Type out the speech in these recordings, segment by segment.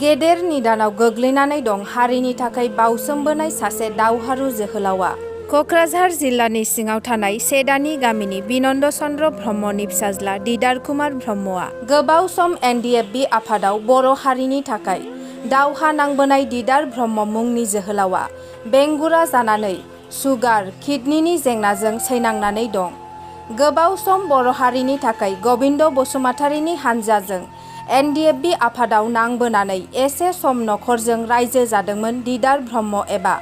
गेदेर निदानाव गोग्लैनानै दं हारिनि थाखाय बाउसोमबोनाय सासे दावहारु जोहोलावा। क'क्राझार जिल्लानि सिङाव थानाय सेदानि गामिनि बिनन्द चन्द्र ब्रह्मनि फिसाज्ला दिदार कुमार ब्रह्मआ गोबाव सम NDFB आफादाव बर' हारिनि थाखाय दावहा नांबोनाय दिदार ब्रह्म मुंनि जोहोलावा बेंगुरा जानानै सुगार किडनिनि जेंनाजों सैनांनानै दं। गोबाव सम बर' हारिनि थाखाय गबिन्द बसुमतारीनि हानजाजों NDFB आफादाव नांबोनानै एसे सम नखरजों रायजो जादोंमोन दिदार ब्रह्म एबा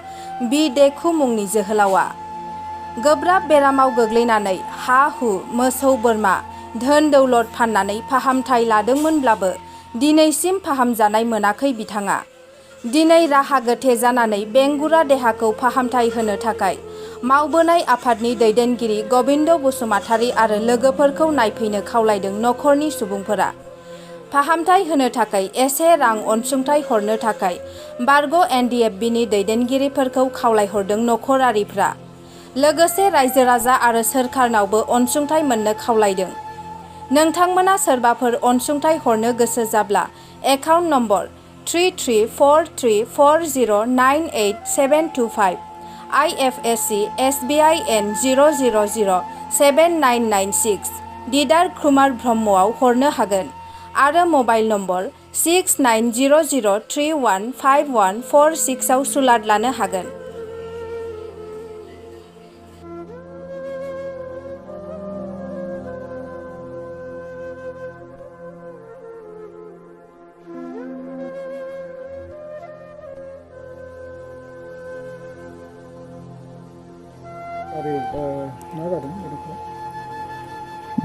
बि देखु मुंनि जोहोलावा। गोब्राब बेरामाव गोग्लैनानै हा-हु, मोसौ बोरमा, धोन दौलत फाननानै फाहामथाय लादोंमोनब्लाबो दिनैसिम फाहामजानाय मोनाखै बिथाङा। दिनै राहा गोथे जानानै बेंगुरा देहाखौ फाहामथाय होनो थाखाय मावबोनाय आफादनि दैदेनगिरि गबिन्द बसुमतारी आरो लोगोफोरखौ नायफैनो खावलायदों नखरनि सुबुंफोरा। फाहामथाय होनो थाखाय एसे रां अनसुंथाय हरनो थाखाय बारग' NDFBनि दैदेनगिरिफोरखौ खावलायहरदों नखरारिफ्रा। लोगोसे रायजो राजा आरो सोरखारनावबो अनसुंथाय मोननो खावलायदों। नोंथांमोना सोरबाफोर अनसुंथाय हरनो गोसो जाब्ला account number 334340988725 IFSC SBI N 0007996 Didar Kumar ब्रह्मआव हरनो हागोन आरो मबाइल नम्बर 6900315146 आव सुलाद लानो हागोन।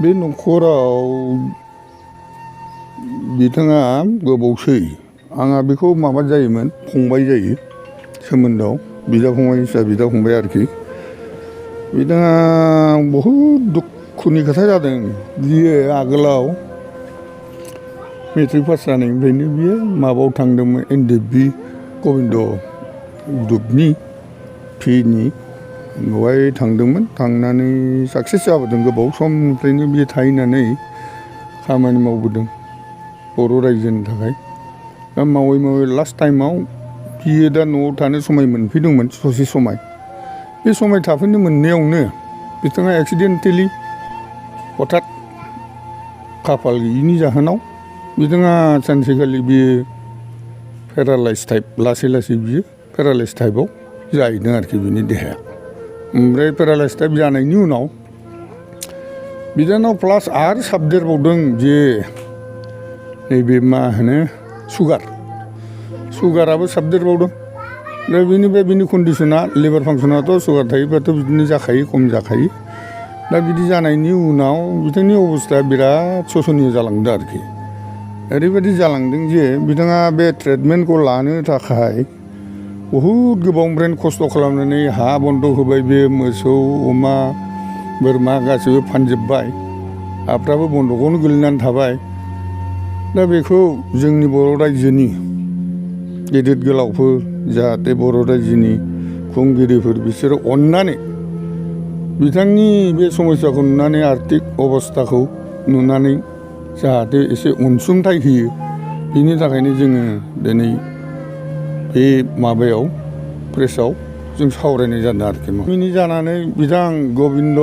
बे नखराव बिथाङा गोबावसै आंहा बेखौ माबा जायोमोन फंबाय जायो सोमोन्दोआव बिदा फंबाय फिसा बिदा फंबाय आरोखि। बिथाङा बहुद दुखुनि खोथा जादों। बियो आगोलाव मेट्रिक पास जानायनिफ्रायनो बियो माबायाव थांदोंमोन NDFB गबिन्द ग्रुपनि पिनि बेवहाय थांदोंमोन। थांनानै साक्सेस जाबोदों। गोबाव समनिफ्रायनो बियो थाहैनानै खामानि मावबोदों बर' रायजोनि थाखाय। दा मावै मावै लास्ट टाइमाव बियो दा न'आव थानो समाय मोनफैदोंमोन ससे समाय। बे समाय थाफैनो मोननायावनो बिथाङा एक्सिडेन्टेलि हथात खाफाल गैयिनि जाहोनाव बिथाङा सानसेखालि बियो पेरालाइज टाइप लासै लासै बियो पेरालाइज टाइपआव जाहैदों आरोखि बिनि देहाया। ओमफ्राय पेरालाइज टाइप जानायनि उनाव बिथांनाव प्लास आरो साबदेरबावदों जे नैबे मा होनो सुगाराबो साबदेरबावदों। दा बेनिफ्राय बिनि कन्डिसना लिभार फांसनाथ' सुगार थायोबाथ' बिदिनो जाखायो खम जाखायो। दा बिदि जानायनि उनाव बिथांनि अबस्थाया बिराद शसनीय जालांदों आरोखि। ओरैबायदि जालांदों जे बिथाङा बे ट्रिटमेन्टखौ लानो थाखाय बहुद गोबावनिफ्रायनो खस्थ' खालामनानै हा बन्दक होबाय। बे मोसौ अमा बोरमा गासैबो फानजोब्बाय। हाफ्राबो बन्दकआवनो गोलैनानै थाबाय। दा बेखौ जोंनि बर' रायजोनि गेदेर गोलावफोर जाहाथे बर' रायजोनि खुंगिरिफोर बिसोरो अननानै बिथांनि बे समस्याखौ नुनानै आर्थिक अबस्थाखौ नुनानै जाहाथे एसे अनसुंथाय होयो। बिनि थाखायनो जोङो दिनै बे माबायाव प्रेसआव जों सावरायनाय जादों आरोखि। मिनि जानानै बिथां गबिन्द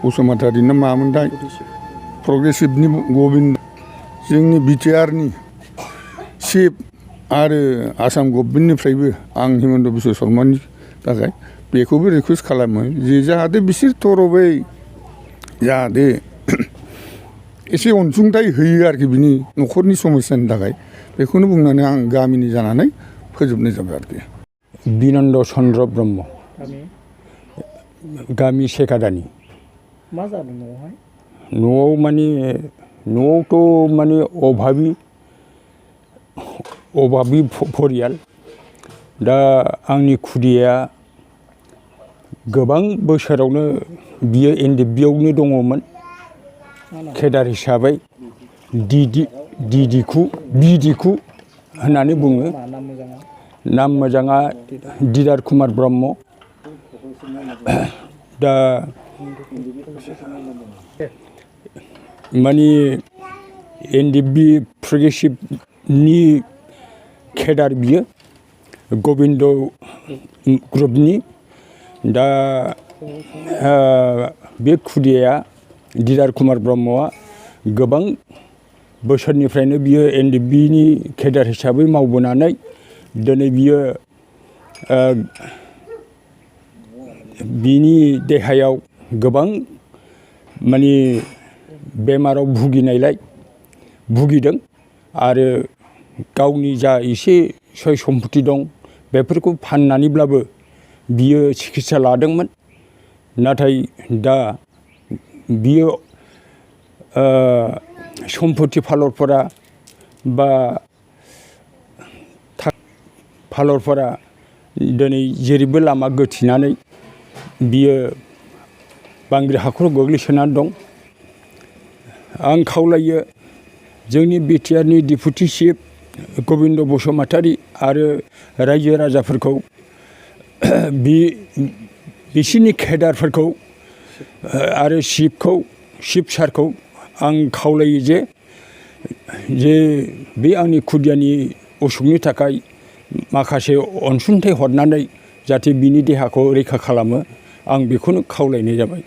बसुमतारी ना मामोनथाय प्रग्रेसिभनि गबिन्द जोंनि BTRनि चिफ आरो आसाम गभर्नमेन्टनिफ्रायबो आं हिमन्त बिश्व शर्मानि थाखाय बेखौबो रिकुवेस्ट खालामो जे जाहाथे बिसोर थरबै जाहाथे एसे अनसुंथाय होयो आरोखि बिनि नखरनि समस्यानि थाखाय। बेखौनो बुंनानै आं गामिनि जानानै फोजोबनाय जाबाय आरोखि। बिनन्द चन्द्र ब्रह्म गामि सेकादानि। मा जादों न'आवहाय? न'आव माने न'आवथ' माने अभाबि परियाल। दा आंनि खुदिया गोबां बोसोरावनो बियो NDFBआवनो दङमोन केदार हिसाबै बिदिखु होननानै बुङो। नाम मोजाङा दिदार कुमार ब्रह्म। दा माने NDFB प्रग्रेसिभ ग्रुपनि केडार बियो गबिन्द ग्रुपनि दा बे खुदियाया दिदार कुमार ब्रह्मआ गोबां बोसोरनिफ्रायनो बियो एनडिएफबिनि केडार हिसाबै मावबोनानै दिनै बियो बिनि देहायाव गोबां माने बेमाराव भुगिदों आरो गावनि जा एसे सय सम्पति दं बेफोरखौ फाननानैब्लाबो बियो सिकित्सा लादोंमोन। नाथाय दा बियो सम्पति फालरफोरा बा फालरफोरा दिनै जेरैबो लामा गोथेनानै बियो बांग्रि हाखराव गोग्लैसोनानै दं। आं खावलायो जोंनि बिटिआरनि डिपुटि चिफ गबिन्द बसुमतारी आरो रायजो राजाफोरखौ बिसिनि केडारफोरखौ आरो चिफ सारखौ आं खावलायो जे बे आंनि खुदियानि असुखनि थाखाय माखासे अनसुंथाइ हरनानै जाहाथे बिनि देहाखौ रैखा खालामो आं बेखौनो खावलायनाय जाबाय।